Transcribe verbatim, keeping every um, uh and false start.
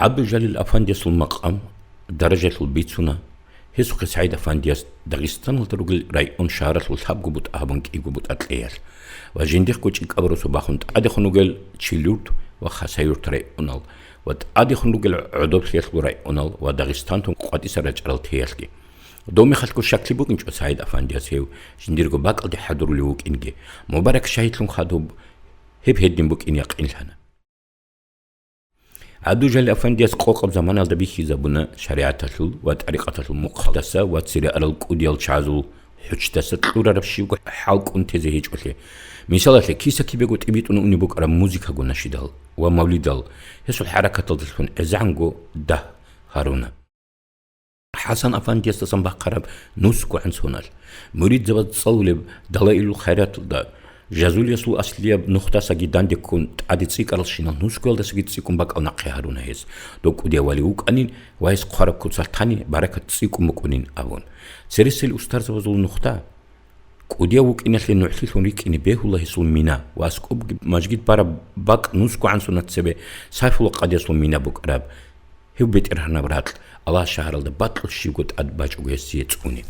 ГӀабдулжалил афандиясул макъам, даражалъул бицуна. Гьесухъе СагӀид афандияс Дагъистаналда ругел район шагьаралъул лъабго бутӀа гьабун кӀиго бутӀа кьеялъ ва жиндихъго ЧӀикӀабурусу бахун тӀадехун ругел Чилюрт ва Хасавюрт районал ва тӀадехун ругел ГӀодоблъиялъул районал ва Дагъистантун къватӀиса рачӀарал теялъги. Дов мехалъго щаклъи букӀинчӀо СагӀид афандияс гьев жиндирго бакӀалде хӀадурулев вукӀинги, мубарак шагьидлъун хадуб гьеб гьедин букӀин якъинлъана. ГӀабдулжалил афандияс къокъаб заманалда бихьизабуна шаригӀаталъул ва тӀарикъаталъул мухъдаса ва цере арал кӀудиял чагӀазул хӀучдаса кьурараб щибго хӀал кӀун тезе гьечӀолъи. Мисалалъе, киса-кибего тӀибитӀун унеб букӀараб музыкаго нашидал ва мавлидал гьесул хӀаракаталдалъун гӀезегӀанго дагь гьаруна. ХӀасан афандиясдасан бахъараб нусгогӀан соналъ, муридзабаз цӀалулеб Далаилул хайраталда, Жазулиясул аслияб нухдасаги данде ккун, тӀаде цӀикӀкӀаралщинал нусгоялдасаги цӀикӀкӀун бакӀал нахъе гьаруна гьес, дов кӀудияв вали вукӀанин ва гьес хъвараб куцалъ тани баракат цӀикӀкӀун букӀунин абун. Цересел устарзабазул нухда кӀудияв вукӀиналъе нугӀлъилъун рикӀкӀине бегьула гьесул мина ва аскӀобги мажгит бараб бакӀ нусгогӀан сонат цебе Сайфулла къадиясул мина букӀараб. Гьев БетӀергьанаб ракь Аллагь шагьаралда бакьулъ щибго тӀад бачӀого гьесие цӀуне.